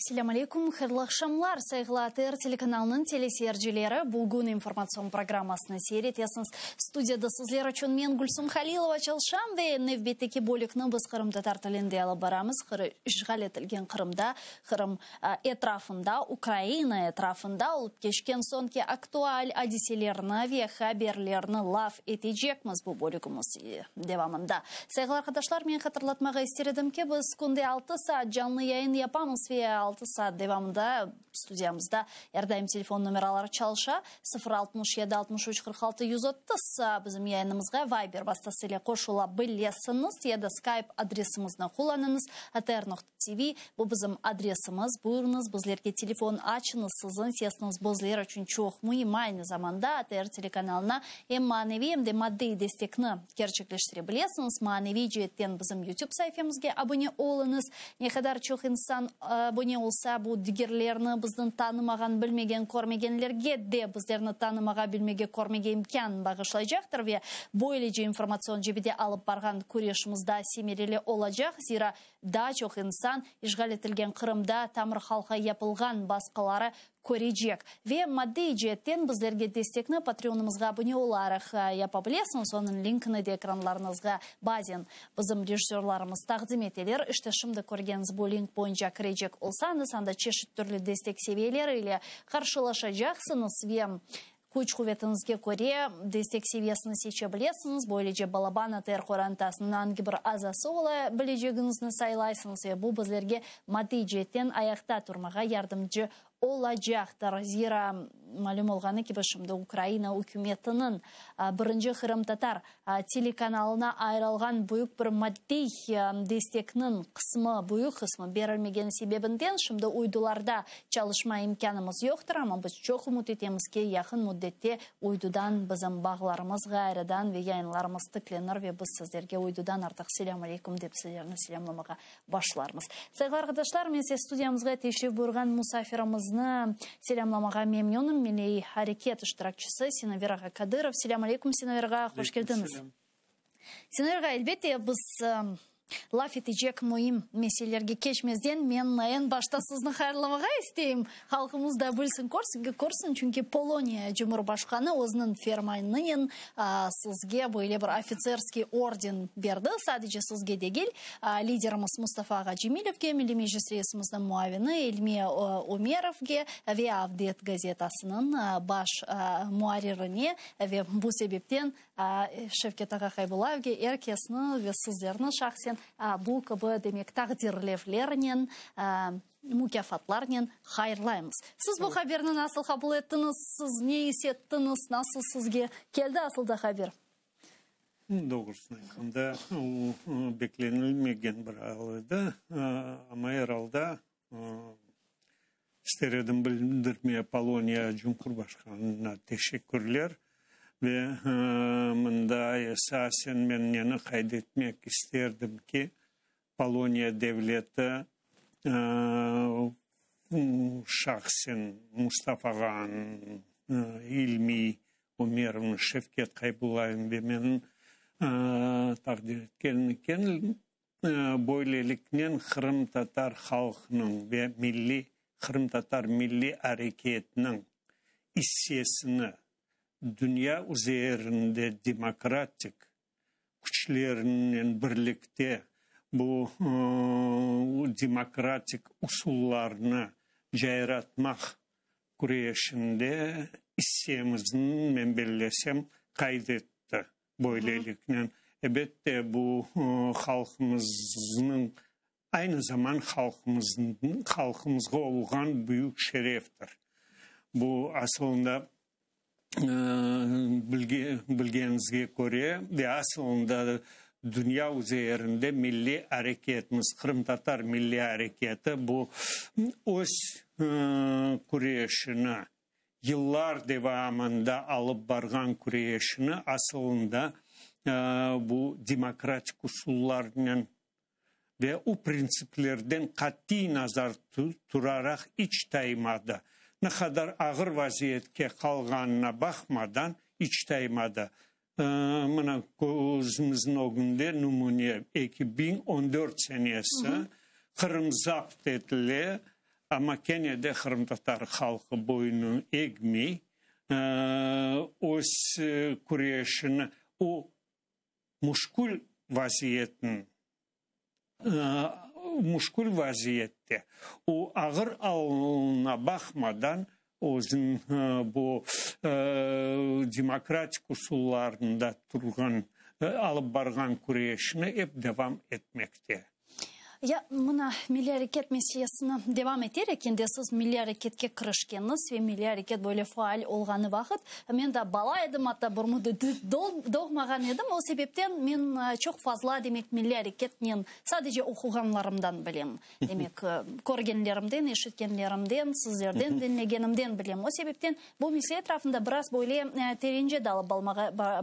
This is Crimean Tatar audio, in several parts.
Selâm aleyküm, hayırlı aqşamlar, sayğılı ATR telekanalınıñ teleseyircileri. Bugün informatsion programmasını seyir etesiñiz. Studiyada sizler içün men, Gülsum Halilova, çalışam ve nevbetteki bölükni biz qırımtatar tilinde alıp baramız. İşğal etilgen Qırımda, Qırım etrafında, Ukraina etrafında olıp keçken soñki aktual adiselerni ve haberlerni laf etecekmiz bu bölügimiz devamında. Sayğılı arqadaşlar, men hatırlatmağa ister edim ki, biz künde altı saat canlı yayın yapamız ve altı saat devamında studiyamızda er daim telefon nomeraları çalışa, 0 67 63 46 130, bizim yayınımızğa Viber vastası ile qoşula bilesiñiz ya da Skype adresimizni qullanıñız, atr. TV, bu bizim adresimiz, buyurıñız, bizlerge telefon açıñız, siziñ sesiñiz bizler içün çoq müim. Aynı zamanda ATR telekanalına em maneviy, em de maddiy destekni kerçekleştire bilesiñiz. Maneviy ceetten bizim YouTube saifemizge abone oluñız. Ne qadar çoq insan abone olsa, bu digerlerni, bizni tanımağan, bilmegen, körmegenlerge de bizlerni tanımağa, bilmege, körmege imkân bağışlaycaqtır ve böylece informatsion cebede alıp barğan küreşimiz daa semereli olacaq, zira Daa çoq insan işğal etilgen Qırımda tamır halqqa yapılğan basqıları körecek. Ve maddiy ceetten bizlerge destekni Patreonımızğa abune olaraq yapa bilesiñiz, onıñ linkini de ekranlarıñızğa bazen bizim rejissörlarımız taqdim eteler. İşte şimdi körgeniñiz bu link boyunca kirecek olsañız, anda çeşit türlü destek seviyeleri ile qarşılaşacaqsıñız ve Küç quvetiñizge köre destek seviyesini seçe bilesiñiz, böylece balaban ATR qorantasınıñ angi bir azası ola bilecegiñizni saylaysıñız ve bu bizlerge maddiy ceetten ayaqta turmağa yardımcı olacaqtır. Zira, malüm olğanı kibi, şimdi Ukraina ükümetiniñ birinci qırımtatar telekanalına ayırılğan büyük bir maddiy destekniñ qısmı, büyük qısmı berilmegeni sebebinden şimdi uydularda çalışma imkânımız yoqtır, amma biz çoq ümüt etemiz ki, yaqın müddette uydudan bizim bağlarımız ğayrıdan ve yayınlarımız tiklenir ve biz sizlerge uydudan artıq selâm aleyküm dep sizlerni selâmlamağa başlarmız. Sayğılı arqadaşlar, men size studiyamızğa teşrif buyurğan musafirimizni selâmlamağa memnünim, Milliy areket iştirakçisi Sinaver ağa Kadırov. Selâm aleyküm, Sinaver ağa, hoş keldiñiz. Sinaver ağa, elbette, biz laf etecek müim meselelerge keçmezden, men eñ başta sizni hayırlamağa isteyim. Halqımız da bilsin, körsin, çünki Poloniya Cumhurbaşqanı özüniñ fermanınen sizge böyle bir ofitserskiy orden berdi, sadece sizge degil, liderimiz Mustafa ağa Cemilevge, Milliy Meclis reisimizniñ muavini İlmi Umerovge ve Avdet gazetasınıñ baş muarririne ve bu sebepten Şevket ağa Haybullayevge, er kesni ve sizlerni şahsen bu kibi, demek, taqdirlevlernen, mukâfatlarnen hayırlaymız. Siz bu haberni nasıl qabul ettiñiz, siz ne is ettiñiz, nasıl sizge keldi asıl da haber? Doğrusını aytqanda, o beklenilmegen bir al edi, amma er alda ister edim bildirmeye Poloniya Cumhurbaşqanına teşekkürler ve mında esasen men neni qayd etmek isterdim ki, Poloniya devleti şahsen Mustafa ağanıñ, İlmi Umerovnıñ, Şevket Qaybullayevniñ ve menim taqdir etken eken, böyleliknen qırımtatar halqınıñ ve milliy qırımtatar milliy areketiniñ issesini dünya üzerinde demokratik küçlerinen birlikte bu demokratik usullarnı cayratmaq küreşinde issemizni, men bellesem, qayd etti. Böyleliknen, ebette, bu halqımıznıñ, aynı zaman halqımıznıñ, halqımızğa olğan büyük şereftir. Bu asılında Bilgenizge köre, ve asılında dünya üzerinde milliy areketimiz, qırımtatar milliy areketi bu öz küreşini, yıllar devamında alıp barğan küreşini asılında bu demokratik usullarnen ve o printsiplerden qatiy nazar turaraq iç taymadı. Ne qadar ağır vaziyetke qalğanına baqmadan, iç taymadı. Mına, közümizniñ ögünde nümüne, 2014 senesi, Qırım zapt etile. Amma kene de qırımtatar halqı boyunı egmey, öz küreşini o muşkül vaziyetniñ, muşkül vaziyette, o ağır alına baqmadan, özüniñ bu demokratik usullarında turğan, alıp barğan küreşini ep devam etmekte. Ya, mına, milliy areket meselesini devam eterek, endi siz milliy areketke kirişkeniñiz ve milliy areket böyle faal olğanı vaqıt, men daa bala edim, atta bir müddet doğmağan edim, o sebepten men çoq fazla, demek, milliy areketnen sadece oquğanlarımdan bilem, demek, körgenlerimden, eşitkenlerimden, sizlerden diñlegenimden bilem. O sebepten bu mesele etrafında biraz böyle terence dalıp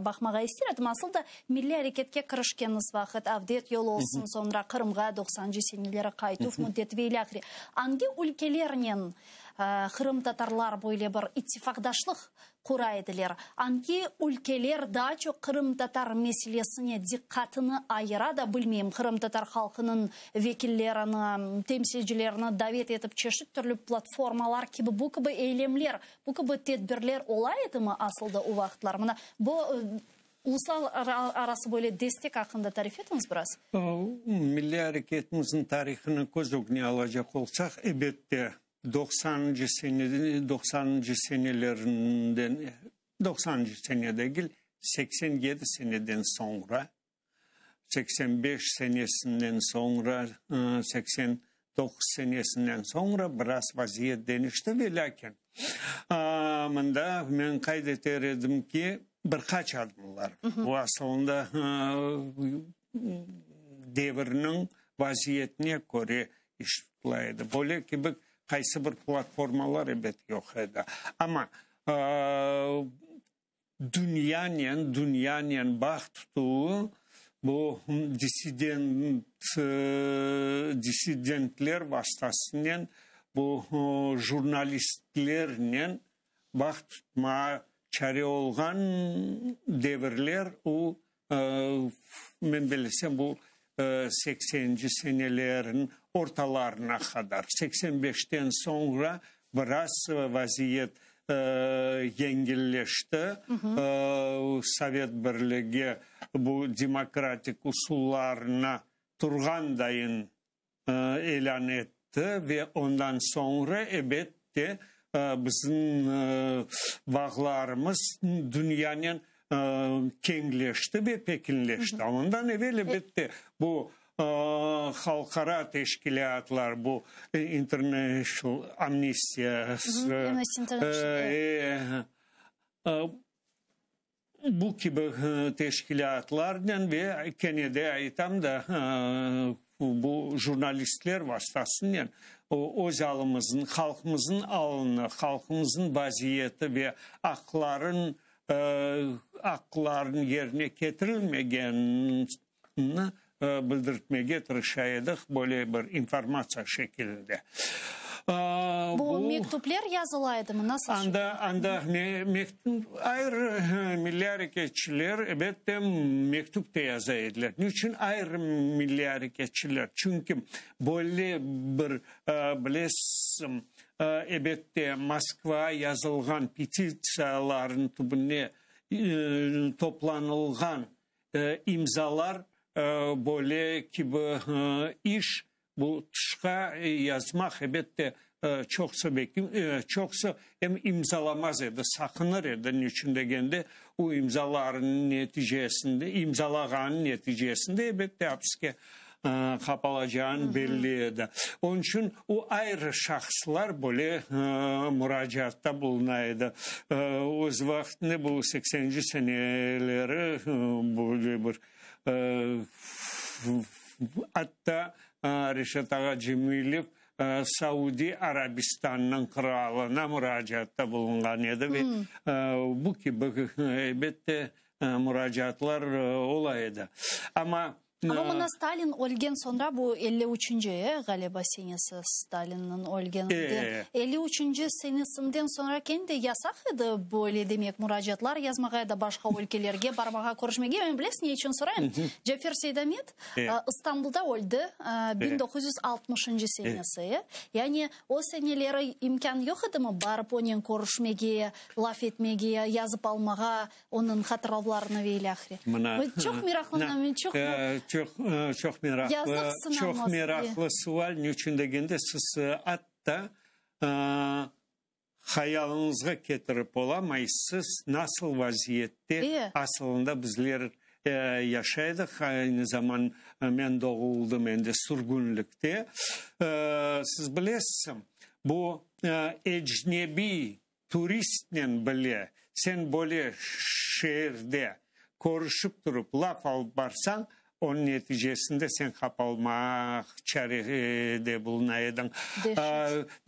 baqmağa ister edim. Asıl da, Milliy areketke kirişkeniz vaqıt, avdet yolu olsun, soñra Qırımğa doqsancı seneleri qaytuv müddeti ve ilâhre, angi ülkelernen qırımtatarlar böyle bir ittifaqdaşlıq qura ediler? Angi ülkeler daa çoq qırımtatar meselesine diqqatını ayıra da, bilmeyim, qırımtatar halqınıñ vekillerini, temsilcilerini davet etip çeşit türlü platformalar kibi bu kibi eylemler, bu kibi tedbirler ola edimi asılda o vaqıtlar? Mına bu Uluslararası böyle destek aqqında tarif etiñiz biraz. Milliy areketimizniñ tarihını köz ögüne alacaq olsaq, ebette, doqsanıncı sene, doqsanıncı senelerinden, doqsanıncı sene degil, 87 seneden soñra, 85 senesinden soñra, 89 senesinden soñra biraz vaziyet deñişti, velâkin, mında men qayd eter edim ki, bir qaç adımlar, bu asılında devirniñ vaziyetine köre iş tutula edi. Böyle kibi qaysı bir platformalar, ebet, yoq edi. Amma dünyanen, dünyanen bağ tutuvı, bu dissident, dissidentler vastasınen, bu jurnalistlernen bağ tutmağa çare olğan devirler, o, men bilsem, bu sekseninci senelerin ortalarına qadar, 85-ten soñra biraz vaziyet yengilleşti, Sovet Birligi bu demokratik usullarına turğan dayın ilân etti ve ondan soñra, ebette, bizim bağlarımız dünyanen keñleşti ve pekinleşti. Ondan evel, elbette, bu halqara teşkilâtlar, bu International Amnesty, bu kibi teşkilâtlarnen ve kene de aytam da, bu jurnalistler vastasınen öz alımıznıñ, halqımıznıñ alını, halqımıznıñ vaziyeti ve aqların aqlarınıñ yerine ketirilmegenini bildirtmege tırışa edik, böyle bir informatsiya şekilinde. Bu mektüpler yazıla edimi? Nasıl şey? Anda, anda ayrı milliy areketçiler, elbette, mektüp de yaza ediler. Niçün ayrı milliy areketçiler? Çünki böyle bir, bilesiz, elbette, Moskvağa yazılğan petitsiyalarnıñ tübüne toplanılğan imzalar böyle kibi iş, bu tışqa yazmaq, elbette, çoqsa belki, çoqsa em imzalamaz edi, saqınır edi, niçün degende, o imzalarnıñ neticesinde, imzalağanıñ neticesinde, elbette, apiske qapalacağın belli edi. Onıñ içün o ayrı şahıslar böyle muracaatta buluna edi. Öz vaqtında bu sekseninci seneleri böyle bir atta Reşat ağa Cemilev Saudiy Arabistannıñ qıralına muracaatta bulunğan edi ve bu kibi, elbette, muracaatlar ola edi. Amma. Amma mına Stalin ölgen soñra, bu elli üçünci, e, ğaliba, senesi Stalinniñ ölgeninden, elli üçünci senesinden soñra kene de yasaq edi böyle demek muracaatlar yazmağa ya da başqa ülkelerge barmağa, körüşmege. Men bilesiñ ne içün sorayım? Cafer Seydamet İstanbulda öldi, 1960-ıncı senesi, e. Yani o seneleri imkân yoq edimi barıp onen körüşmege, laf etmege, yazıp almağa? Onıñ hatıravlarını ve ilâhre. Mına, Çoq meraqlanam, men çoq bu. Çoq, çoq meraqlı, çoq meraqlı sual, ne içün degende, siz atta hayalıñızğa ketirip olamaysız, nasıl vaziyette asılında bizler yaşaydıq. Aynı zaman men doğuldım endi sürgünlikte. Siz bilesiz, bu ecnebiy Turistnen bile sen böyle şeerde körüşip turıp laf alıp barsañ, onıñ neticesinde sen qapalmaq çarede buluna ediñ. Deşet.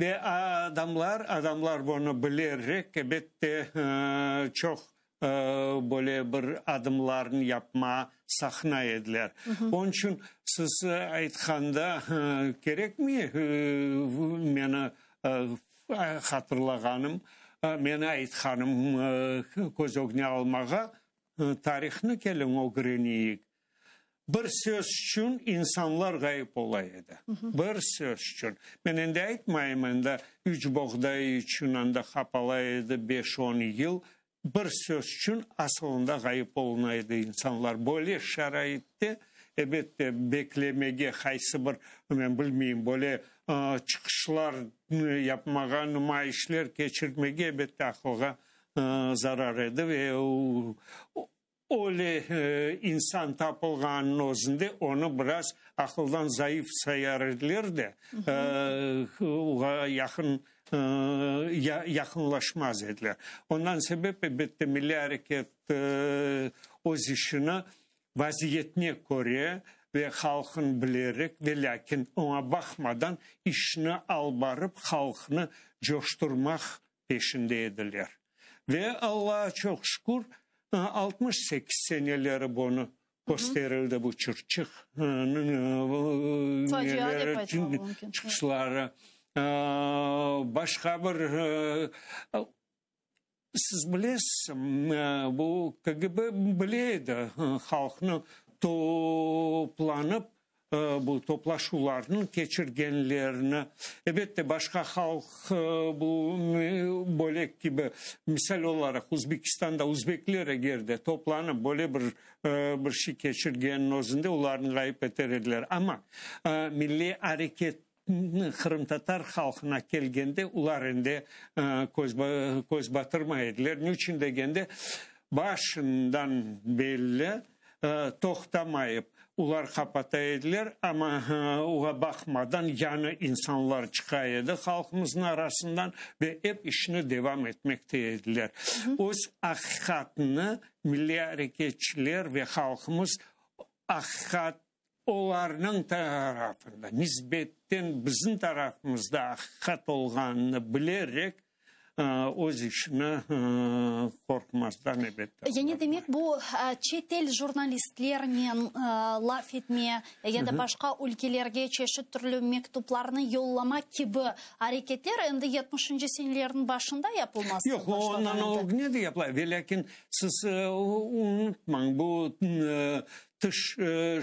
Ve adamlar, adamlar bunı bilerek, ebette, çoq böyle bir adımlarnı yapmağa saqına ediler. Onıñ içün siz aytqanda kerekmi meni Hatırlağanım, meni aytqanım köz ögüne almağa, tarihnı keliñ ögreneyik. Bir söz içün insanlar ğayıp ola edi. Bir söz içün. Men endi aytmayım, endi üç boğday içün anda qapala edi beş-on yıl. Bir söz içün asılında ğayıp oluna edi insanlar. Böyle şaraitte, ebette, beklemege qaysı bir, men bilmeyim, böyle çıqışlar yapmağa, numayışler keçirmege, ebette, aqılğa zarar edi ve öyle insan tapılğanınıñ özünde onı biraz aqıldan zayıf sayar ediler de, oğa yaqın yaqınlaşmaz ediler. Ondan sebep, elbette, milliy areket öz işini vaziyetine köre ve halqın bilerek, ve lâkin oña baqmadan işni alıp barıp, halqnı coşturmaq peşinde ediler. Ve Allağa çoq şükür, 68 seneleri bunı Kösterildi bu Çırçıq çıqışları. Başqa bir, siz bilesiz, bu KGB bile edi halqnı toplanıp, bu toplaşuvlarnıñ keçirgenlerini, ebette, başqa halq bu böyle kibi, misal olaraq, Özbekistanda özbekler eger de toplanıp böyle bir bir şey keçirgeniniñ özünde olarnı ğayıp eter ediler. Amma milliy areketni qırımtatar halqına kelgende olar endi köz batırmay ediler. Ne içün degende, başından belli toqtamayıp olar qapata ediler, amma oğa baqmadan yañı insanlar çıqa edi halqımıznıñ arasından ve ep işni devam etmekte ediler. Öz aqiqatını milliy areketçiler ve halqımız aqiqat olarnıñ tarafında, nisbetten bizim tarafımızda aqiqat olğanını bilerek, öz işini qorqmazdan elbette. Yani demek bu çetel jurnalistlernen laf etme ya da başqa ülkelerge çeşit türlü mektuplarnı yollama kibi areketler endi yetmişinci senelerniñ başında yapılması Yoq, ondan ögüne de yapıla. Velâkin siz unutmañ, bu tış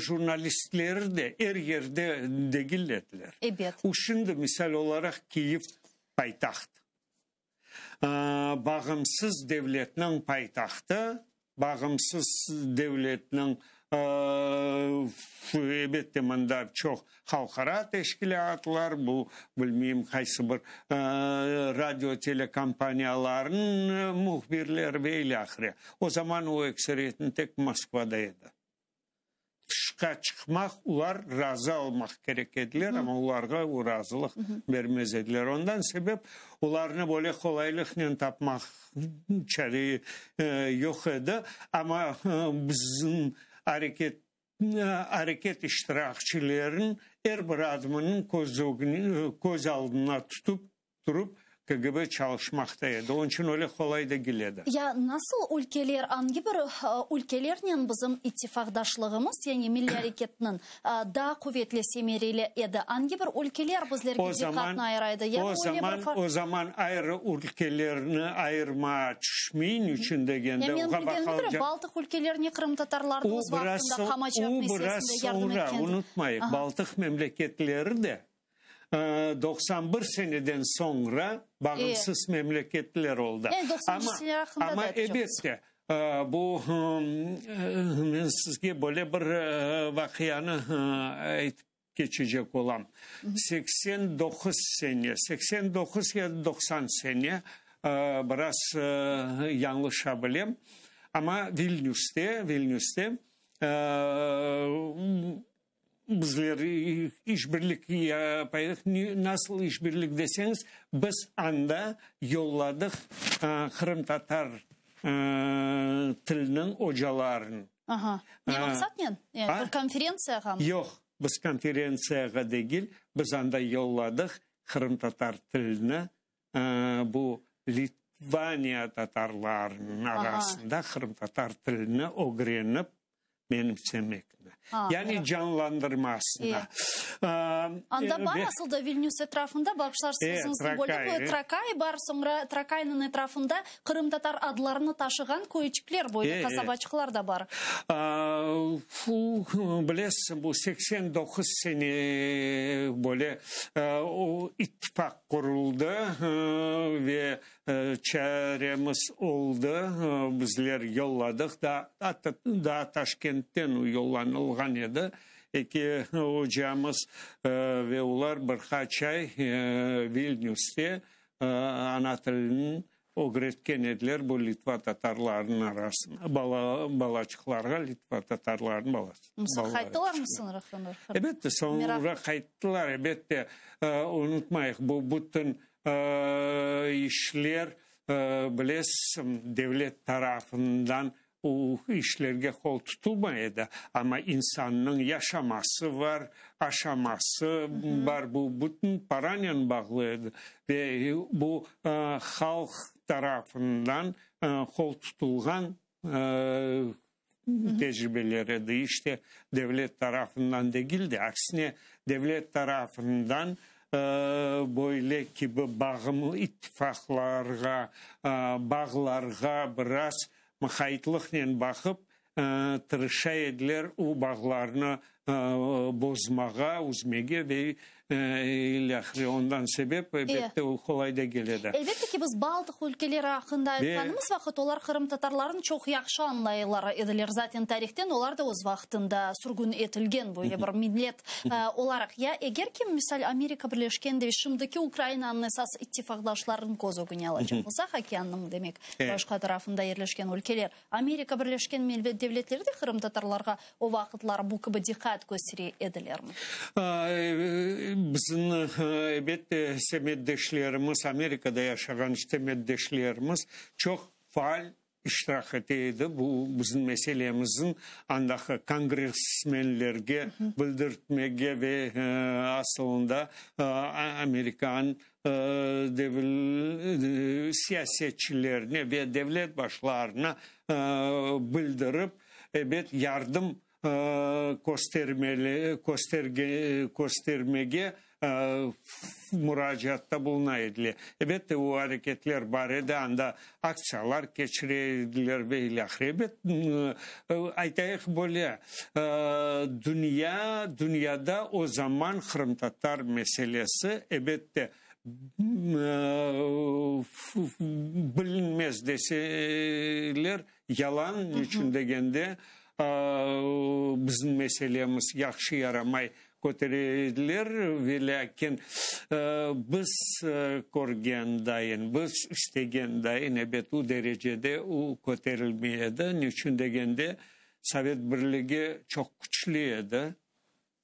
jurnalistleri de er yerde degil ediler. Ebet. O şimdi misal olaraq Kiyev paytaht. Bağımsız devletniñ paytahtı, bağımsız devletniñ, elbette, mında çoq halqara teşkilâtlar, bu, bilmeyim, qaysı bir radio, telekompaniyalarnıñ mühbirleri ve ilâhre. O zaman o ekseriyetni tek Moskvada edi. Tışqa çıqmaq, olar razı almaq kerek ediler, amma olarğa o razılıq bermez ediler. Ondan sebep olarnı böyle qolaylıqnen tapmaq çare yoq edi. Amma bizim areket, areket iştirakçileriniñ er bir adımını köz ögüne, köz aldına tutıp turıp. KGB çalışmaqta edi. Onıñ içün öyle qolay degil edi. Ya nasıl ülkeler, angi bir ülkelernen bizim ittifaqdaşlığımız, yani milliy areketniñ daa quvetli, semereli edi? Angi bir ülkeler bizlerge diqqatnı ayıra edi? Ya o zaman, o zaman ayrı ülkelerni ayırma tüşmey, niçün degende, Ya men bilgenim kibi, Baltıq ülkelerine qırımtatarlarnı öz vaqtında qamaçav meselesinde yardım etken. Unutmayıq, Baltıq memleketleri de 91 seneden soñra bağımsız memleketler oldı. Amma, elbette, bu, men sizge böyle bir vaqianı aytıp keçecek olam. 89 sene, 89 ya 90 sene, biraz yañlışa bilem, amma Vilnüste, Vilnüste Bizler işbirlik yapayıq. Nasıl işbirlik deseñiz, biz anda yolladıq qırımtatar tiliniñ ocalarını. Aha. Ne maqsatnen? Yani bir konferentsiyağamı? Yoq, biz konferentsiyağa degil, biz anda yolladıq qırımtatar tilini bu Litvaniya tatarlarınıñ arasında qırımtatar tilini ögrenip menimsemekni, yani canlandırmasına. Anda bar asıl da Vilnius etrafında, bağışlarsıñız, bölük, Trakay bar, soñra Trakaynıñ etrafında qırımtatar adlarını taşığan köyçikler, böyle qasabaçıqlar da bar. Bilesiñ, bu 89 sene böyle o ittifaq quruldı ve çaremiz oldı, bizler yolladıq, atta daa Taşkentten yollanılğan edi eki ocamız ve olar bir qaç ay Vilniuste ana tilini ögretken ediler bu litva tatarlarınıñ arasında, balaçıqlarğa litva tatarlarınıñ balası. Qayttılarmı soñra? Elbette, soñra qayttılar, elbette, unutmayıq, bu bütün İşler, bilesiz, devlet tarafından o işlerge qol tutulmay edi, amma insannıñ yaşaması bar, aşaması bar, bu bütün paranen bağlı edi ve bu halq tarafından qol tutulğan tecribeler edi. İşte, devlet tarafından degil de, aksine, devlet tarafından böyle kibi bağımlı ittifaqlarğa, bağlarğa biraz mıqaytlıqnen baqıp, tırışa ediler o bağlarnı bozmağa, üzmege ve ilâhre. Ondan sebep, elbette, o qolay degil edi. Elbette ki, biz Baltıq ülkeleri aqqında aytqanımız vaqıt, olar qırımtatarlarnı çoq yahşı añlaylar ediler. Zaten tarihten olar da öz vaqtında sürgün etilgen böyle bir millet olaraq. Ya eger ki, misal, Amerika Birleşken Devlet, şimdiki Ukrainanıñ esas ittifaqdaşlarını köz ögüne alacaq olsaq, okeannıñ, demek, başqa tarafında yerleşken ülkeler, Amerika Birleşken Devletleri de qırımtatarlarğa o vaqıtlar bu kibi diqqat köstere edilermi? Bizim, elbette, semetdeşlerimiz, Amerikada yaşağan semetdeşlerimiz çoq faal iştirak ete edi bu bizim meselemizniñ andaki kongressmenlerge bildirtmege ve asılında amerikan siyasetçilerine ve devlet başlarına bildirip, ebet, yardım köstermeli, köstermege muracaatta buluna ediler. Ebette, o areketler bar edi, anda aktsiyalar keçire ediler ve ilâhre. Ebet, aytayıq böyle, dünya, dünyada o zaman qırımtatar meselesi, ebette, bilinmez deseler, yalan, niçün degende, bizim meselemiz yahşı yaramay kötere ediler, velâkin biz körgen dayın, biz istegen dayın, ebet, o derecede o köterilmey edi. Niçün degende, Sovet Birligi çoq küçlü edi,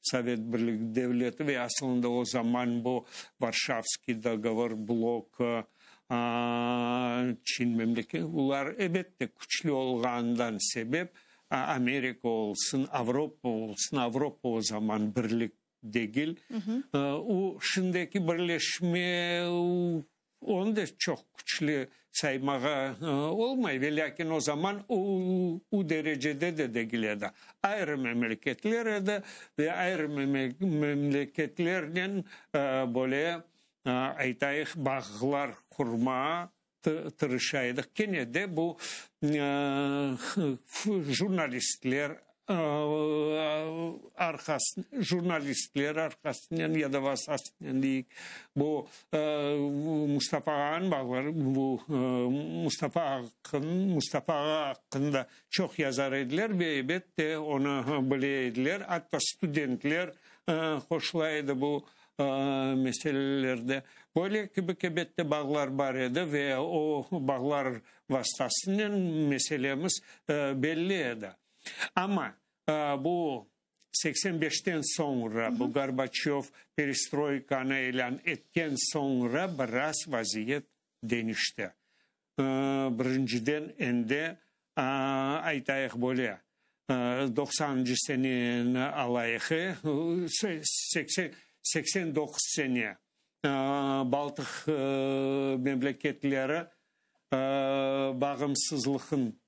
Sovet Birligi devleti ve asılında o zaman bu Varşavskiy dogovor blokı, Çin memleketi, olar ebette küçlü olğanından sebep Amerika olsun, Avropa olsun, Avropa o zaman birlik degil, o şimdiki birleşme. Onı da çoq küçlü saymağa olmay, velâkin o zaman o derecede de degil edi. Ayrı memleketler edi ve ayrı memleketlernen böyle, aytayıq, bağlar qurmağa tırışa edik. Kene de bu jurnalistler jurnalistler arqasınen ya da vastasınen deyik, bu Mustafa ağanıñ bağları, bu Mustafa aqqın, Mustafa ağa aqqında çoq yazar ediler ve elbette onı bile ediler, atta studentler qoşula edi bu meselelerde. Böyle kibi elbette bağlar bar edi ve o bağlar vastasınen meselemiz belli edi. Amma bu 85-ten soñra, bu Gorbaçöv perestroykanı ilân etken soñra biraz vaziyet deñişti. Birinciden, endi aytayıq böyle, doqsanıncı seneni alayıq, 89 sene Baltıq memleketleri bağımsızlıqın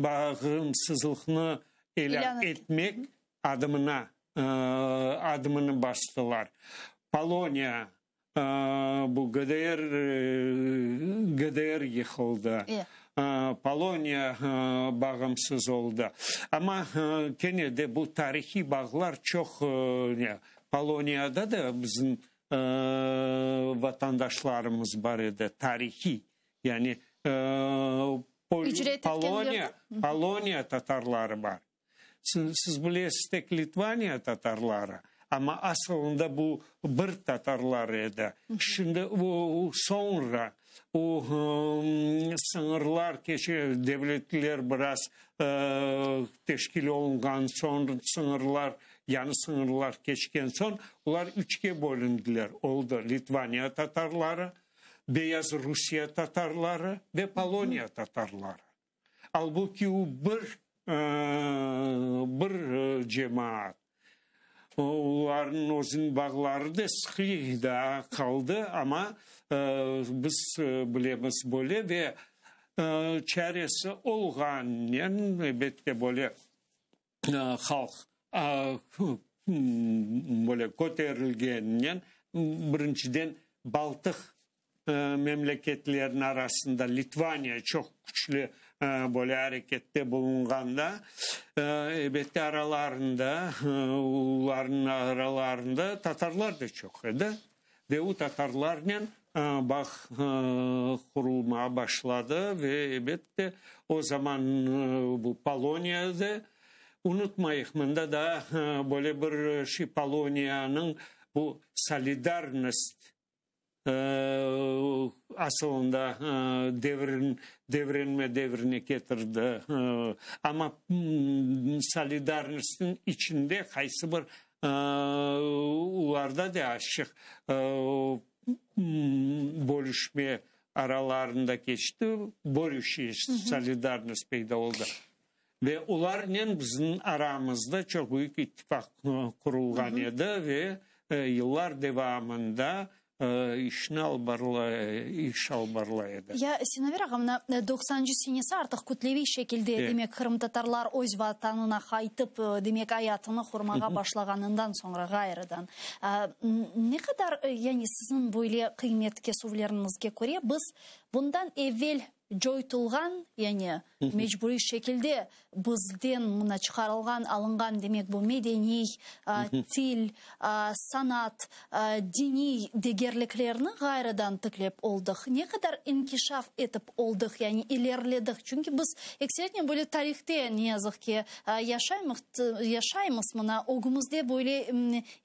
bağımsızlıqnı ilân etmek adımına adımını bastılar. Poloniya, bu GDR, GDR yıqıldı. Poloniya bağımsız oldı. Amma kene de bu tarihiy bağlar çoq, Poloniyada da bizim vatandaşlarımız bar edi, tarihiy. Yani Poloniya, Poloniya tatarları bar. Siz bilesiz, tek Litvaniya tatarları, amma asılında bu bir tatarlar edi. Şimdi bu soñra o sıñırlar keçe, devletler biraz teşkil olunğan soñ, sıñırlar, yañı sıñırlar keçken soñ, olar üçke bölündiler, oldı Litvaniya tatarları, Beyaz Rusiye tatarları ve Poloniya tatarları. Albuki o bir, bir cemaat. Olarnıñ özüniñ bağları da sıqı daa qaldı, amma biz bilemiz böyle ve çaresi olğanınen, elbette, böyle halq böyle köterilgeninen, birinciden, Baltıq memleketlerniñ arasında Litvaniya çoq küçlü böyle arekette bulunğanda, elbette, aralarında, olarnıñ aralarında tatarlar da çoq edi ve o tatarlarnen bağ qurulmağa başladı ve, elbette, o zaman bu Poloniyada, unutmayıq, mında daa böyle bir şey, Poloniyanıñ bu solidarnost asılında devrinme devrine ketirdi. Amma solidarnostnıñ içinde qaysı bir olarda da azçıq bölüşme aralarında keçti, bölüşiş, solidarnost peyda oldı. Ve olarnen bizim aramızda çoq büyük ittifaq qurulğan edi ve yıllar devamında işni alıp barıla, iş alıp barıla edi. Ya, Sinaver ağa, mına doqsanıncı senesi artıq kütleviy şekilde, demek, qırımtatarlar öz vatanına qaytıp, demek, ayatını qurmağa başlağanından soñra ğayrıdan, ne qadar, yani siziñ böyle qıymet kesüvleriñizge köre, biz bundan evel coytulğan, yani mecburiy şekilde bizden mına çıqarılğan, alınğan, demek, bu medeniy, til, sanat, diniy degerliklerni ğayrıdan tiklep oldıq. Ne qadar inkişaf etip oldıq, yani ilerledik? Çünki biz ekseriyetnen böyle tarihte, ne yazıq ki, yaşaymız, mına ögümizde böyle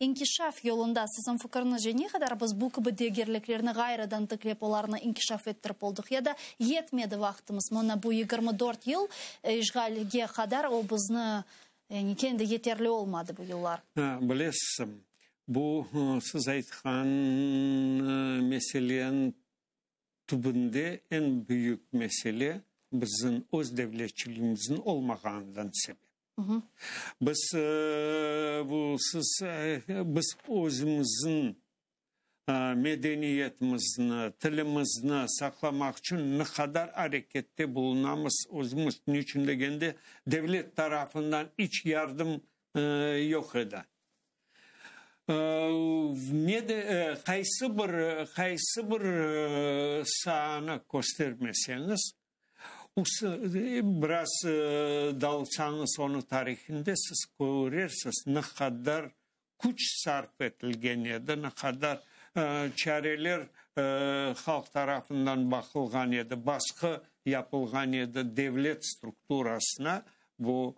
İnkişaf yolunda, siziñ fikiriñizce, ne qadar biz bu kibi degerliklerni ğayrıdan tiklep, olarnı inkişaf ettirip oldıq? Ya da yetmedi vaqtımız, mına bu 24 yıl işğalge qadar o bizni, yani kendi yeterli olmadı bu yıllar? Bilesiz, bu siz aytqan meseleniñ tübünde eñ büyük mesele bizim öz devletçiligimizniñ olmağanından sebep. Biz bu siz biz özümizniñ. Medeniyetimizni, tilimizni saqlamaq içün ne qadar arekette bulunamız özümiz? Niçün degende, devlet tarafından iç yardım yoq edi. Ne de, qaysı bir, qaysı bir saanı köstermeseñiz, biraz dalsañız onıñ tarihinde, siz körersiz, ne qadar küç sarf etilgen edi, ne qadar çareler halq tarafından baqılğan edi, basqı yapılğan edi devlet strukturasına bu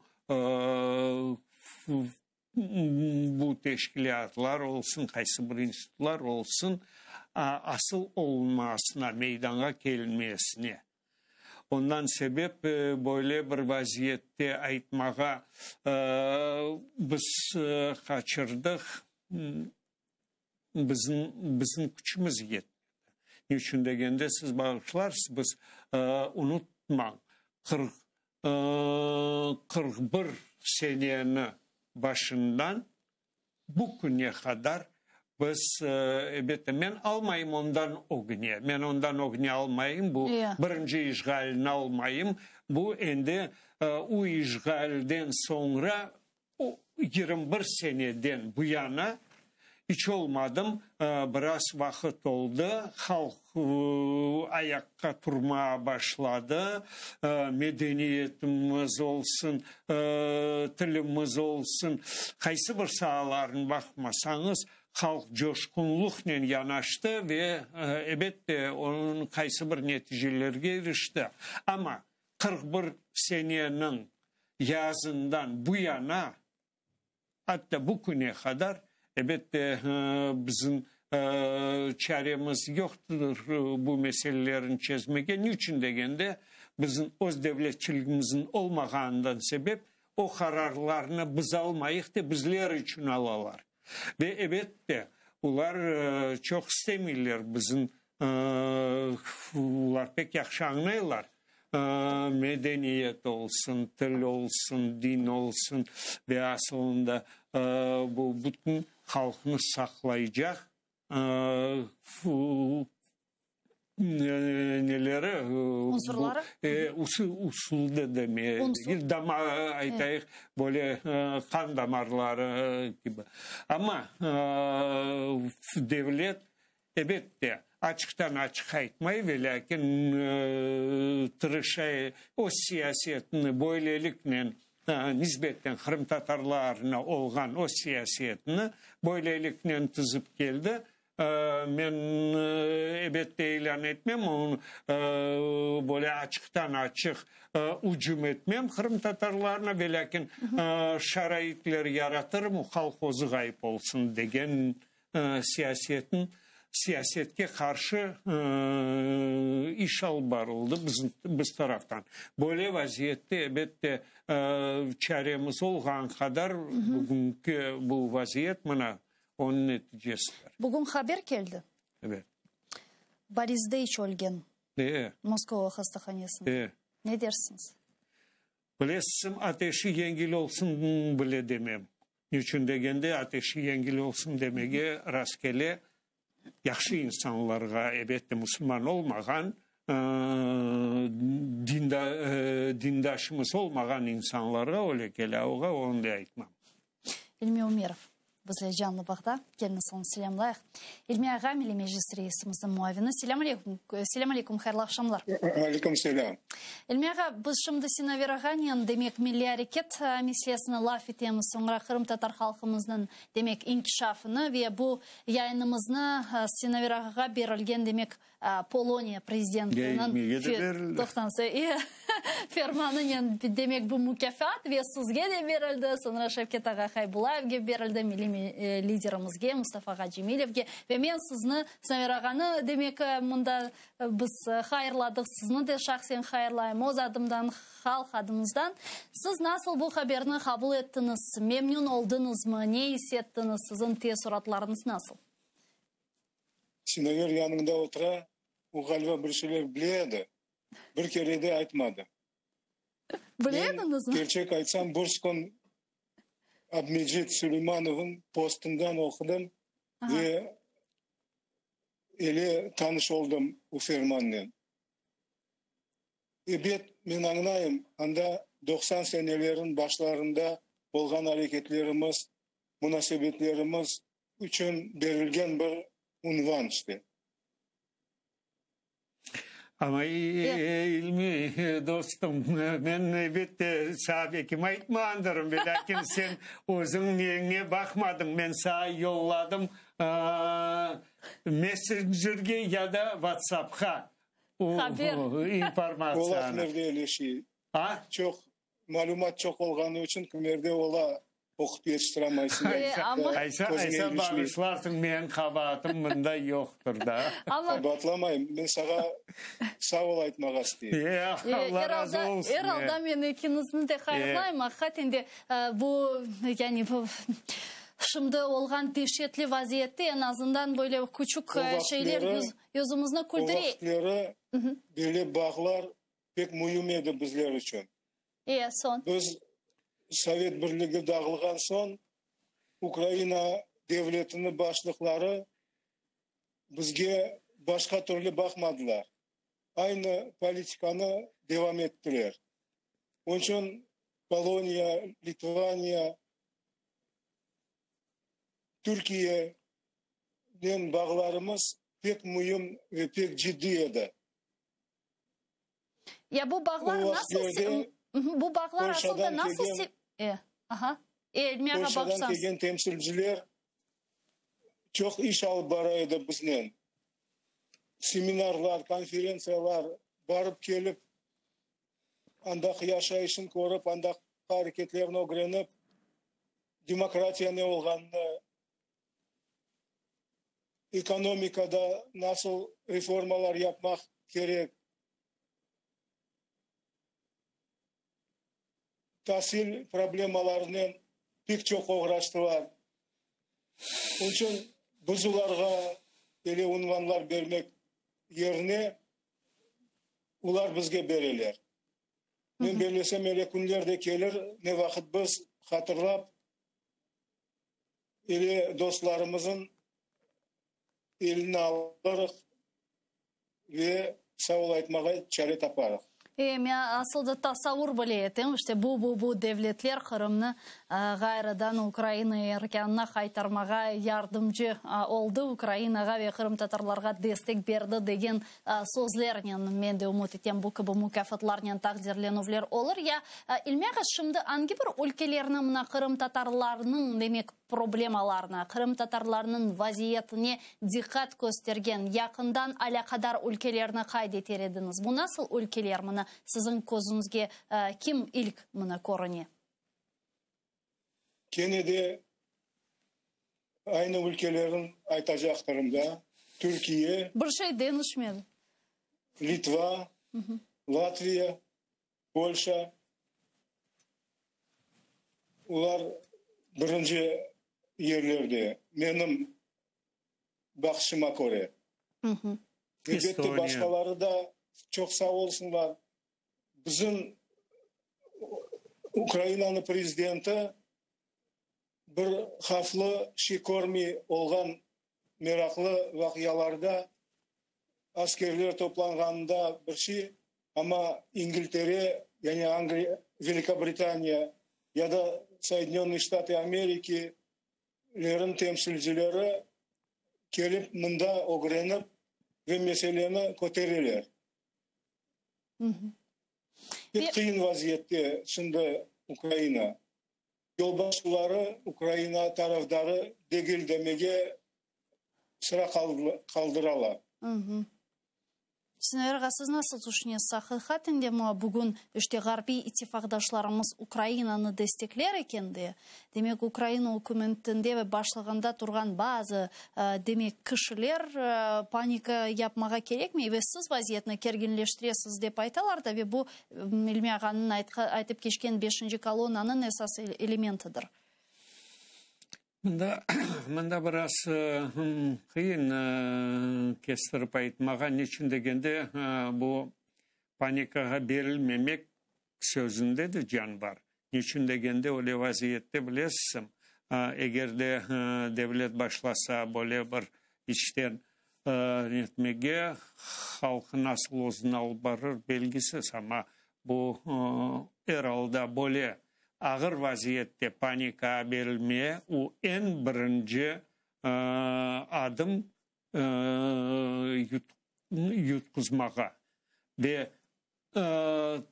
bu teşkilâtlar olsun, qaysı bir institutlar olsun, asıl olunmasına, meydanğa kelmesine. Ondan sebep böyle bir vaziyette aytmağa biz qaçırdıq, bizim bizim küçümiz yetmedi. Ne içün degende, siz bağışlarsız, biz unutmañ, 40 41 seneni başından Bu künge qadar biz, elbette, men almayım ondan ögüne, men ondan ögüne almayım, bu birinci işğalni almayım, bu endi o işğalden soñra 21 seneden bu yana iç olmadım, biraz vaqıt oldı, halq ayaqqa turmağa başladı, medeniyetimiz olsun, tilimiz olsun, qaysı bir saalarını baqmasañız, halq coşqunlıqnen yanaştı ve, ebet de, onıñ qaysı bir neticelerge irişti. Amma 41 seneniñ yazından bu yana, Atta bu küne qadar, ebette, bizim çaremiz yoqtır bu meselelerni çezmege. Niçün degende, bizim öz devletçiligimizniñ olmağanından sebep o qararlarnı biz almayıq de, bizler içün alalar. Ve, ebette, olar çoq istemeyler bizim, olar pek yahşı añlaylar, Medeniyet olsun, til olsun, din olsun ve asılında bu bütün halqnı saqlaycaq neleri, Unsurları? Usul da demeye degil, dama, aytayıq, böyle qan damarları kibi. Amma devlet Ebet de, açıqtan-açıq aytmay, velâkin tırışa, öz siyasetini böyleliknen, nisbeten qırımtatarlarına olğan öz siyasetini böyleliknen tizip keldi. Men, ebet de, ilân etmem, böyle açıqtan-açıq ücüm etmem qırımtatarlarına, velâkin şaraitler yaratırım, halq özü ğayıp olsun degen siyasetin, siyasetke qarşı iş alıp barıldı biz taraftan. Böyle vaziyette, elbette, çaremiz olğan qadar bugünki bu vaziyet, mına, onıñ neticesidir. Bugün haber keldi. Evet. Boris Deyç ölgen. Moskova hastahanesinde. Ne dersiñiz? Bilesiñ, ateşi yengil olsun bile demem. Niçün degende, ateşi yengil olsun demege rastkele yahşı insanlarğa, elbette, musulman olmağan, dindaşımız olmağan insanlarğa öyle kele, oğa onı da aytmam. İlmi Ümerov bizle canlı bağda. Keliñiz, onı selâmlayıq. İlmi ağa, Milliy Meclis reisimizniñ muavini. Selâm aleyküm, selâm aleyküm, hayırlı aqşamlar. Aleyküm selâm. İlmi ağa, biz şimdi Sinaver ağanen, demek, milliy areket meselesini laf etemiz, soñra qırımtatar halqımıznıñ, demek, inkişafını ve bu yayınımıznı Sinaver ağağa berilgen, demek, Poloniya prezidentiniñ fermanınen, demek, bu mukâfat ve sizge de berildi, soñra Şevket ağa Haybullayevge berildi, milliy liderimizge Mustafa Cemilevge. Ve men sizni, Sinaver ağanı, demek, mında biz hayırladıq, sizni de şahsen hayırlayım, öz adımdan, halq adımızdan. Siz nasıl bu haberni qabul ettiñiz, memnün oldıñızmı, ne is ettiñiz, siziñ teessuratlarıñız nasıl? Sinaver yanıñda otura, o ğaliba bir şeyler bile edi, bir kere de aytmadı. Bile ediñizmi? Men, kerçek aytsam, bir kün Abmecit Suleymanovnıñ postından oqudım ve. Ele tanış oldım bu fermannen. Ebet, men añlayım, anda 90 senelerin başlarında olğan areketlerimiz, munasebetlerimiz içün berilgen bir unvan işte. Amma, İlmi, dostum, men elbette saña bekim aytmağandırım, velâkin sen özüñ neñe baqmadıñ, men saña yolladım messencerge ya da WhatsAppqa Haber. İnformatsiyanı. Ola kimerde öyle şey. A? Çoq, malümat çoq olğanı içün kimerde ola oqup yetiştiramaysıñ. Aysa, aysa bağışlarsıñ, menim qabaatım mında yoqtır da. Qabaatlamayım, men saña sağ ol aytmağa isteyim. E, Allah razı olsun. Er alda men ekiñizni de hayırlayım. Aqiqaten de bu, yani bu şimdi olğan deşetli vaziyette eñ azından böyle küçük şeyler yüzümizni küldüre. O vaqıtları böyle bağlar pek müim edi bizler içün. E, soñ? Biz Sovet Birligi dağılğan soñ Ukraina devletiniñ başlıqları bizge başqa türlü baqmadılar. Aynı politikanı devam ettiler. Onıñ içün Poloniya, Litvaniya, Türkiyenen bağlarımız pek müim ve pek ciddiy edi. Ya bu bağlar nasıl, bu bağlar asılda nasıl, e, aha, e, Elmiye ağa Polşadan kelgen temsilciler çoq iş alıp bara edi biznen. Seminarlar, konferentsiyalar, barıp kelip, andaki yaşayışın körip, andaki areketlerni ögrenip, demokratiya ne olğanını, ekonomikada nasıl reformalar yapmaq kerek, tasil problemalarınen pek çoq oğraştılar. Onıñ içün biz olarğa ele unvanlar bermek yerine olar bizge bereler. Men bellesem, ele künler de kelir, ne vaqıt biz hatırlap, ele dostlarımızın elini alırıq ve sağ ol aytmağa çare taparıq. E, men asıl da tasavur bile etem, işte bu, bu, bu devletler Qırımnı ğayrıdan Ukraina erkânına qaytarmağa yardımcı oldı, Ukrainağa ve qırımtatarlarğa destek berdi degen sözlernen, men de ümüt etem, bu kibi mukâfatlarnen taqdirlenüvler olur. Ya, İlmi ağa, şimdi angi bir ülkelerni mına qırımtatarlarnıñ, demek, problemalarına, qırımtatarlarnıñ vaziyetine diqqat köstergen, yaqından alâqadar ülkelerni qayd eter ediñiz? Bu nasıl ülkeler mına siziñ közüñizge kim ilk mına körüne? Kene de aynı ülkelerniñ aytacaqtırım da, Türkiye. Bir şey deñişmedi. Litva, Latviya, Polşa, olar birinci yerlerde, menim baqışıma köre. Elbette, başqaları da çoq sağ olsunlar. Bizim Ukrainanıñ prezidenti bir havflı şey körmey olğan meraqlı vaqialarda, askerler toplanğanında bir şey, amma İngiltere, yani Angliya, Velikobritaniya ya da Soyedinönnıye Ştatı Ameriki lerin temsilcileri kelip mında ögrenip ve meseleni kötereler. Pek qıyın vaziyette şimdi Ukraina. Yolbaşçıları Ukraina tarafdarı degil demege sıra qaldıralar. Sinaver ağa, siz nasıl tüşünesiz, aqiqaten de mi bugün işte ğarbiy ittifaqdaşlarımız Ukrainanı destekler eken de, demek Ukraina ükümetinde ve başlığında turğan bazı, demek, kişiler panika yapmağa kerekmey ve siz vaziyetni kerginleştiresiz dep aytalar da ve bu İlmi ağanıñ aytıp keçken beşinci kolonnanıñ esas elementidir. Mında, mında biraz qıyın kestirip aytmağa, niçün degende, bu panikağa berilmemek sözünde de can bar. Niçün degende, öyle vaziyette bilesiz, eger de devlet başlasa böyle bir içten. Netmege, halqı nasıl özüni alıp barır belgisiz, amma bu er alda böyle ağır vaziyette panikağa berilmeye, o eñ birinci adım yutquzmağa ve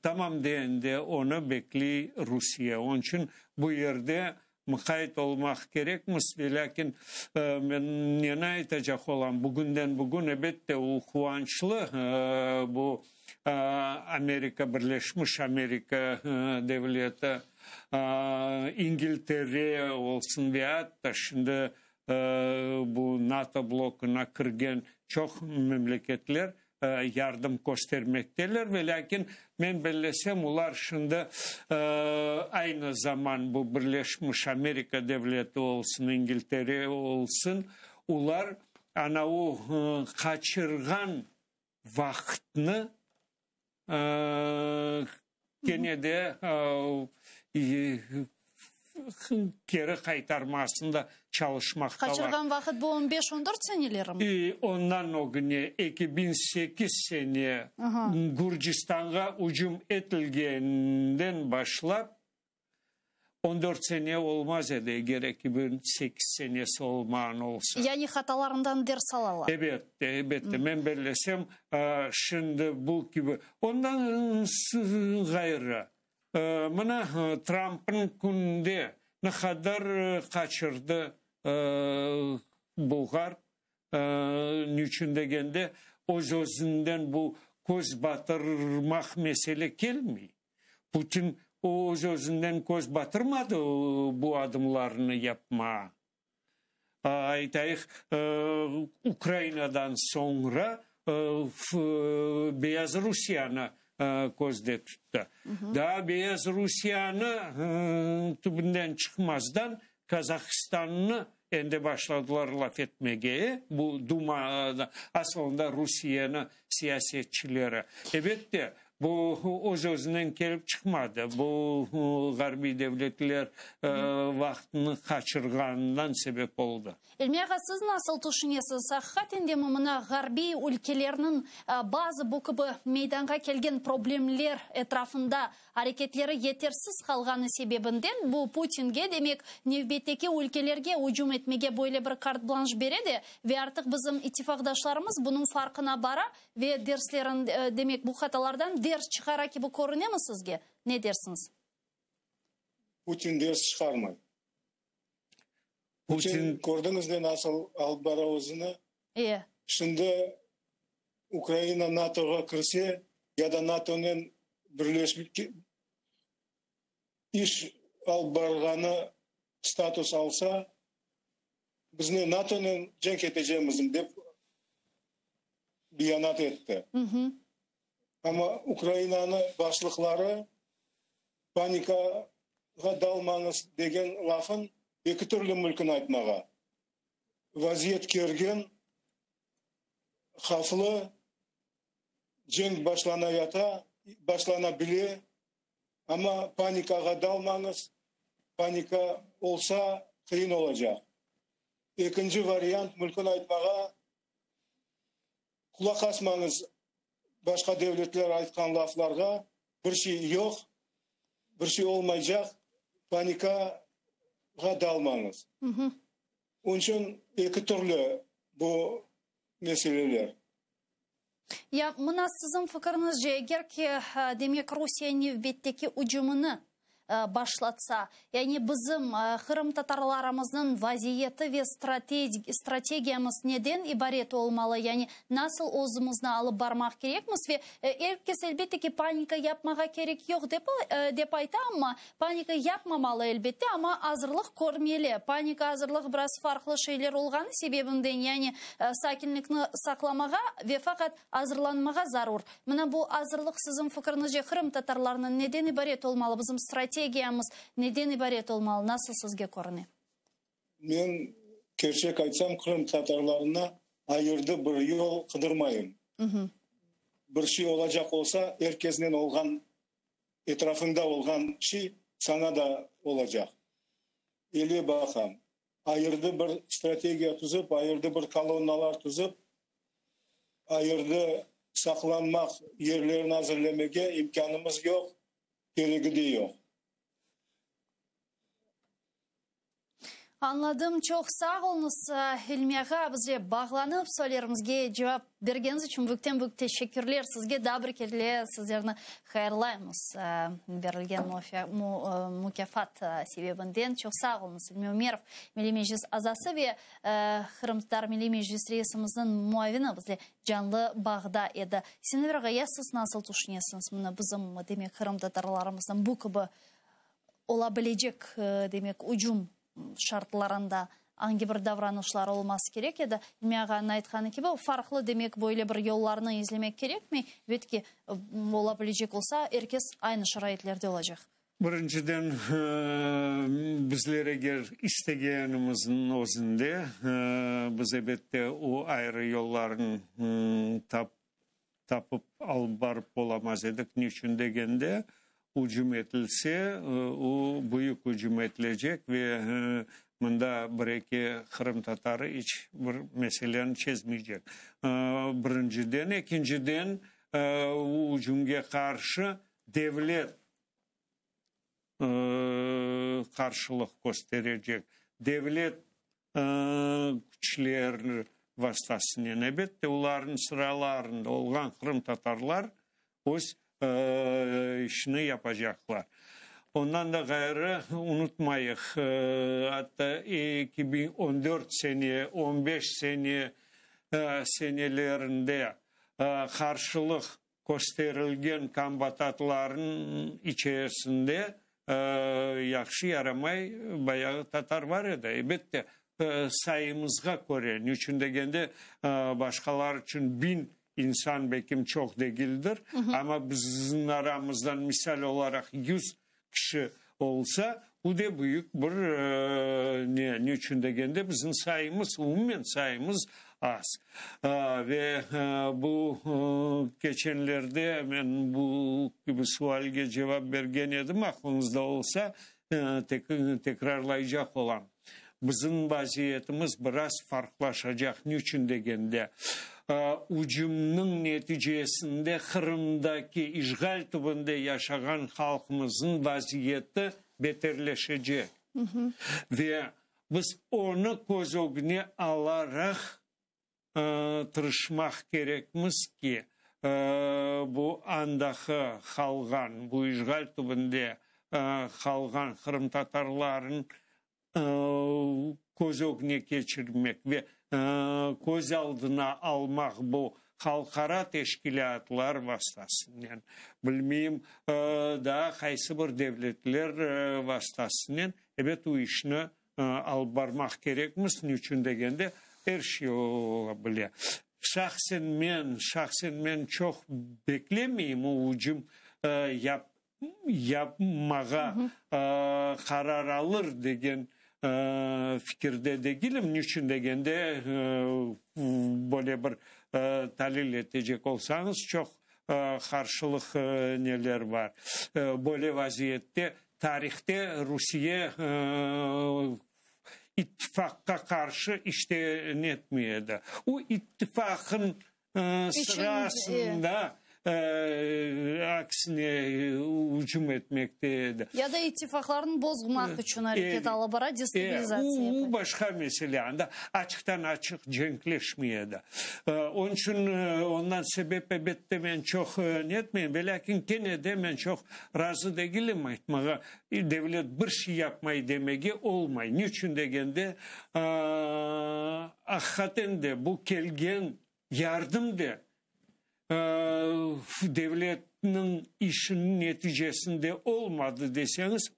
Tamam deende onı bekley Rusiye. Onıñ içün bu yerde mıqayt olmaq kerekmiz. Velâkin men neni aytacaq olam, bugünden bugün, ebette, o quvançlı, bu Amerika Birleşmiş Amerika Devleti, İngiltere olsun ve atta şimdi bu NATO blokuna kirgen çoq memleketler yardım köstermekteler, ve lâkin men bellesem, olar şimdi aynı zaman bu Birleşmiş Amerika Devleti olsun, İngiltere olsun, olar ana o qaçırğan vaqıtnı kene de keri qaytarmasında çalışmaqtalar. Qaçırğan vaqıt bu on beş, on dört senelermi? Ondan ögüne, 2008 sene Gürcistanğa ücüm etilgeninden başlap, On dört sene olmaz edi, eger 2008 senesi olmağan olsa. Yani hatalarından ders alalar. Ebette, ebette. Men bellesem, şimdi bu kibi. Ondan ğayrı, mına, Trampnıñ kününde ne qadar qaçırdı Bulğar, Niçün degende, öz-özünden bu köz batırmaq mesele kelmey. Putin öz-özünden köz batırmadı bu adımlarnı yapmağa. Aytayıq, Ukrainadan soñra Beyaz Rusiyanı közde tuttı. Daa Beyaz Rusiyanı tübünden çıqmazdan Kazahistannı endi başladılar laf etmege, bu Dumada, asılında Rusiyeni siyasetçileri. Ebette, bu öz-özünden kelip çıqmadı, bu ğarbiy devletler vaqtını qaçırğanından sebep oldı. İlmi ağa, siz nasıl tüşünesiz, aqiqaten demi mına ğarbiy ülkelerniñ bazı bu kibi meydanğa kelgen problemler etrafında Areketleri yetersiz qalğanı sebebinden bu Putinge, demek, nevbetteki ülkelerge ücüm etmege böyle bir kart-blanş bere de, ve artıq bizim ittifaqdaşlarımız bunıñ farqına bara ve derslerin, demek, bu hatalardan ders çıqara kibi körünemi sizge? Ne dersiñiz? Putin ders çıqarmay. Putin, kördiñiz de, nasıl alıp bara özüni. E. Şimdi Ukraina NATOğa kirse ya da NATOnen birleşip iş alıp barğanı status alsa, biz ne NATOnen cenk etecemiz, dep beyanat etti. Amma Ukrainanı başlıqları panikağa dalmañız degen lafın eki türlü mümkün aytmağa. Vaziyet kergin, havflı, cenk başlana yata, başlana bile, amma panikağa dalmañız, panika olsa qıyın olacaq. Ekinci variant mümkün aytmağa, qulaq asmañız başqa devletler aytqan laflarğa, bir şey yoq, bir şey olmaycaq, panikağa dalmañız. Onıñ içün eki türlü bu meseleler. Ya mına siziñ fikiriñizce, eger ki, demek, Rusiye nevbetteki ücümini başlatsa, yani bizim qırımtatarlarımıznıñ vaziyeti ve strategiyamız neden ibaret olmalı, yani nasıl özümizni alıp barmaq kerekmiz ve er kes, elbette ki, panika yapmağa kerek yoq dep, dep ayta, amma Panika yapmamalı, elbette, amma azırlıq körmeli. Panika, azırlıq biraz farqlı şeyler olğanı sebebinden, yani sakinlikni saqlamağa ve faqat azırlanmağa zarur. Mına bu azırlıq, siziñ fikriñizce, qırımtatarlarnıñ neden ibaret olmalı, bizim strategiyamız neden ibaret olmalı, nasıl sizge körüne? Men, kerçek aytsam, qırımtatarlarına ayırdı bir yol qıdırmayım. Bir şey olacaq olsa, er kesnen olğan Etrafıñda olğan şey saña da olacaq. Ele baqam, ayırdı bir strategiya tüzip, ayırdı bir kolonnalar tüzip. Ayırdı saqlanmaq yerlerini azırlemege imkânımız yoq, keregi de yoq. Añladım. Çoq sağ oluñız, İlmi ağa, bizle bağlanıp, suallerimizge cevap bergeniñiz içün büyükten-büyük teşekkürler. Sizge daa bir kere sizlerni hayırlaymız berilgen mukâfat sebebinden. Çoq sağ oluñız, İlmi Ümerov, Milliy Meclis azası ve Qırımtatar Milliy Meclis reisimizniñ muavini bizle canlı bağda edi. Sinaver ağa, ya siz nasıl tüşünesiñiz, mına bizim, demek, qırımtatarlarımıznıñ bu kibi ola bilecek, demek, ücüm şartlarında angi bir davranışlar olması kerek edi? İlmi ağanıñ aytqanı kibi, farqlı, demek, böyle bir yollarnı izlemek kerekmey, ebet ki, ola bilecek olsa, er kes aynı şaraitlerde olacaq. Birinciden, bizler eger istegenimizniñ özünde, biz ebette o ayrı yollarnı tapıp alıp barıp olamaz edik. Niçün degende, ücüm etilse, o büyük ücüm etilecek ve mında bir-eki qırımtatarı iç bir meseleni çezmeycek. Birinciden. Ekinciden, o ücümge qarşı devlet qarşılıq kösterecek, devlet küçleri vastasınen, elbette, olarnıñ sıralarında olğan qırımtatarlar öz işini yapacaqlar. Ondan da ğayrı, unutmayıq, atta 2014 sene, 15 sene senelerinde qarşılıq kösterilgen kombatatlarnıñ içerisinde yahşı yaramay bayağı tatar bar edi. Elbette, sayımızğa köre, niçün degende, başqalar içün biñ insan belkim çoq degildir, amma bizim aramızdan misal olaraq 100 kişi olsa, bu de büyük bir ne, niçün degende, bizim sayımız, umumen sayımız az. Ve bu keçenlerde men bu kibi sualge cevap bergen edim, aqlıñızda olsa, tekrarlaycaq olam. Bizim vaziyetimiz biraz farqlaşacaq, niçün degende, ücümniñ neticesinde Qırımdaki işğal tübünde yaşağan halqımıznıñ vaziyeti beterleşecek. Ve biz onı köz ögüne alaraq tırışmaq kerekmiz ki, bu andaqı qalğan, bu işğal tübünde qalğan qırımtatarlarnıñ köz ögüne keçirmek ve köz aldına almaq bu halqara teşkilâtlar vastasınen, bilmeyim, daa qaysı bir devletler vastasınen, ebet, o işni alıp barmaq kerekmiz, niçün degende, er şey ola bile. Şahsen men, şahsen men çoq beklemeyim o ücüm yap, yapmağa qarar alır degen fikirde degilim. Niçün degende, böyle bir talil etecek olsañız, çoq qarşılıq neler bar. Böyle vaziyette Tarihte Rusiye ittifaqqa qarşı işte netmey edi. O ittifaqın sırasında aksine ücüm etmekte edi. Ya da ittifaqlarnı bozmaq içün areket alıp bara, destabilizatsiya yapa. O başqa mesele, anda açıqtan-açıq cenkleşmey edi. Onıñ içün ondan sebep ebette men çoq netmeyim, velâkin kene de men çoq Razı degilim aytmağa, devlet bir şey yapmay demege olmay. Niçün degende, aqiqaten de bu kelgen yardım de devletniñ işiniñ neticesinde olmadı deseñiz,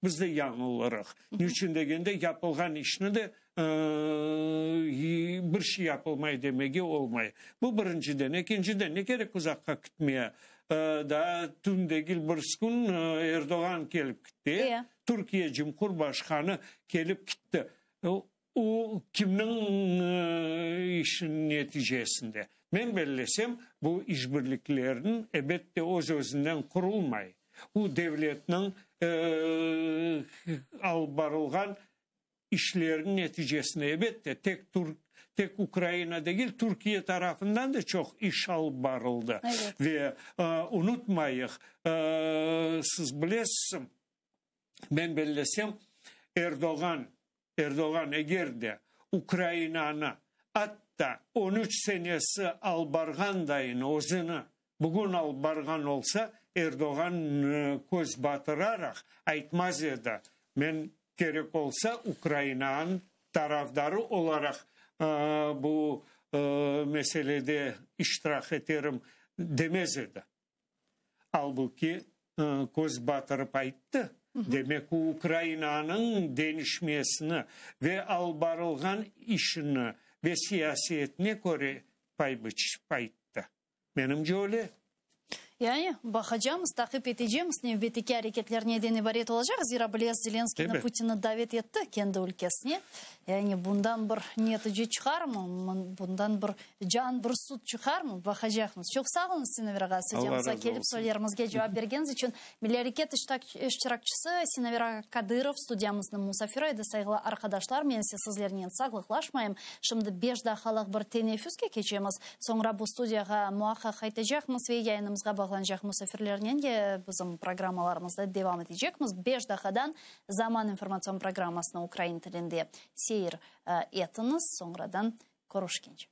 biz de yañılırıq. Niçün degende, yapılğan işni de bir şey yapılmay demege olmay. Bu birinciden. Ekinciden, ne kerek uzaqqa kitmeye? Daa tün degil, birisi kün Erdoğan kelip kitti. Türkiye Cumhurbaşqanı kelip kitti. O kimniñ işiniñ neticesinde? Men bellesem, bu işbirliklerniñ, ebette, öz-özünden qurulmay. Bu devletniñ alıp barılğan işlerniñ neticesinde, ebette, tek türk. Tek Ukraina degil, Türkiye tarafından da çoq iş alıp barıldı. Ve unutmayıq, siz bilesiz, men bellesem, Erdoğan, Erdoğan eger de Ukrainanı atta on üç senesi alıp barğan dayın özüni bugün alıp barğan olsa, Erdoğan köz batıraraq aytmaz edi, men kerek olsa Ukrainanıñ tarafdarı olaraq bu meselede iştirak eterim demez edi. Albuki, köz batırıp ayttı, demek o Ukrainanıñ deñişmesini ve alıp barılğan işini ve siyasetine köre pay biçip ayttı. Menimce öyle. Yani, baqacamız, taqip etecemiz, nevbetteki areketler neden ibaret olacaq, zira bilesiz, Zelenskıynı Putinni davet etti kendi ülkesine. Yani, bundan bir netice çıqarmı, bundan bir can, bir sut çıqarmı, baqacaqmız. Çoq sağ oluñız, Sinaver ağa, studiyamızğa kelip suallerimizge cevap bergeniñiz içün. Milliy areket iştirakçisi Sinaver ağa Kadırov studiyamıznıñ musafiri edi. Sayğılı arqadaşlar, men ise sizlernen sağlıqlaşmayım. Şimdi beş daqqalıq bir teneffüske keçemiz. Soñra bu studiyağa muaqqaq qaytacaqmız ve yayınımızğa bağlanacaq musafirlernen bizim programmalarımızda devam etecekmiz. Beş daqqadan Zaman informatsion programmasını ukrain tilinde seyir etiñiz. Soñradan körüşkence.